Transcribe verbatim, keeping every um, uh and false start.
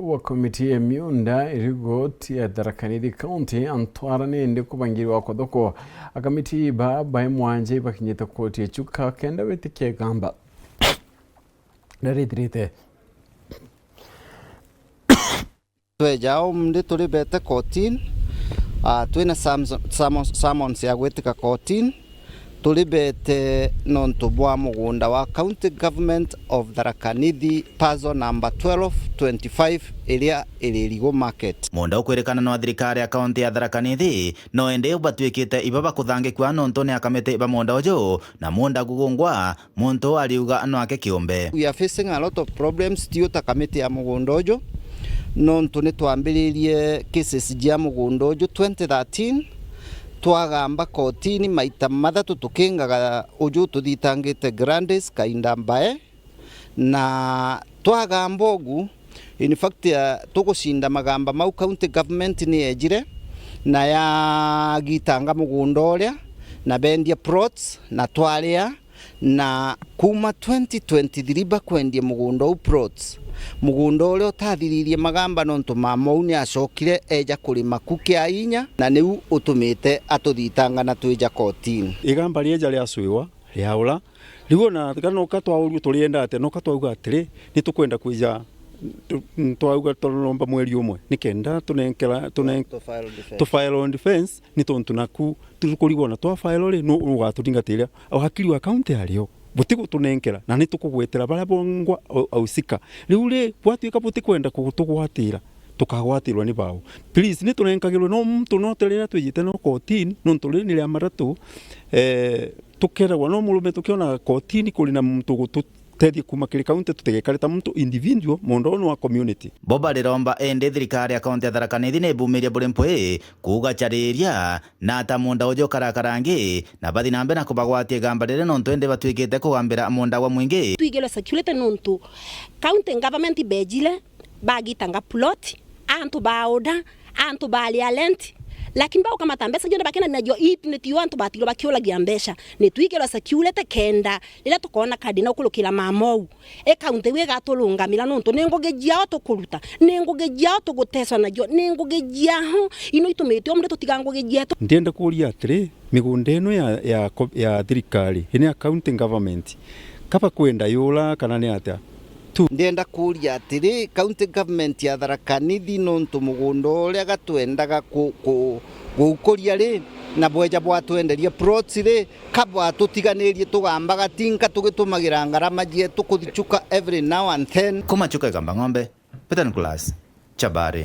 Wa komiti ya miunda iri koti ya Tharaka Nithi County antwara nindi kubangirwa kwa thoko. Akamiti ba bae mwanja ibakinyite koti ya Chuka kenda witikia igamba rarithirite. Tweja umthi turi bete kotini, ah, twina summons, summons, summons ya gwitika kotini, turi bete nontu bwa mugunda wa County Government of Tharaka Nithi, parcel number twelve twenty-five, iria iri Irigu Market. Munda ukwirikana nwa thirikari ya kaunti ya Tharaka Nithi, no indi batuikite iba bakuthangikua nontu ni akamiti ba munda uju, na munda gugungwa, muntu ariuga nwake kiumbe. We are facing a lot of problems, ti uta kamiti ya mugunda uju, nontu ni twambiririe cases jia mugunda uju twenty thirteen, twagamba kotini maita mathatu tukingaga uju tuthitangite Gladys Kainda Mbae, na twagamba ugu, in fact, ya, tugucinda magamba mau, county government ni yejire na yagitanga mugunda uria, na bendia plots, na twaria, na kuma twenty twenty-three bakwendia mugunda uu plots. Mugunda uria utathiririe magamba nontu mama uu ni acokire eja kurima ku kia inya, na niu utumite atuthitanga na twija kotini. Igamba rieja riacwiwa, riaura, riu ona kana noka twaurio turienda atia, noka twauga atiri, ni tukwenda kwija, tu-, twauga turomba mweri umwe, nikenda tunenkera, tunen-, To file defense. To file on defense, ni tontu naku tukurigwa na twa file ri, nu ugatuthingatiria? Wakiri wa county ario, butigutunenkera, na ni tukugwetera baria bongwa au-, ausika. Riu ri, gwatuika butikwenda kutugwatira, tukagwatirwa ni bau? Please, ni tunenkagirwe no muntu note riria twijite no kotini, nontu riri ni ria matatu, eh, tukeragwa no murume tukiona kotini kuri na muntu ugututethia kuma kiri county, tutigekare ta muntu individual, munda uu ni wa community. Bo bariromba indi thirikari ya kaunti ya Tharaka Nithi ni ibumirie buri mpwi kuuga cariria na ata munda uju ukarakara ngi, na bathi na mbere na kubagwatia igamba riri nontu indi batuikite kugambira munda gwa mwingi. Twigirwe security nontu county government bejire bagitanga plot, antu baoda, antu baria rent, lakini baukamata mbeca cionthe bakena nacio, ii ni tio antu batigirwe bakiuragia mbeca. Ni twigirwe security kenda riria tukoona kadi na ukurukira mama uu, ikaunti iu igaturungamira nontu ni ngugi jiao tukuruta, ni ngugi jiao tuguteswa nacio, ni ngugi jiao ino itumite umri tutiga ngugi jietu. Ndienda kuuria atiri, migunda ino ya, ya ko-, ya thirikari, ino ya county government, ka bakwenda yura kana ni atia? Tu. Ndienda kuuria atiri, county government ya Tharaka Nithi, nontu mugunda uria gatwendaga ku-, ku-, guukuria ri, na bweja bwatwenderia plots ri, ka bwatutiganirie tugambaga tinka tugitumagira ngarama jietu kuthi Chuka every now and then? Kuma Chuka Igamba Ng'ombe, Peter Nicholas, Chabari.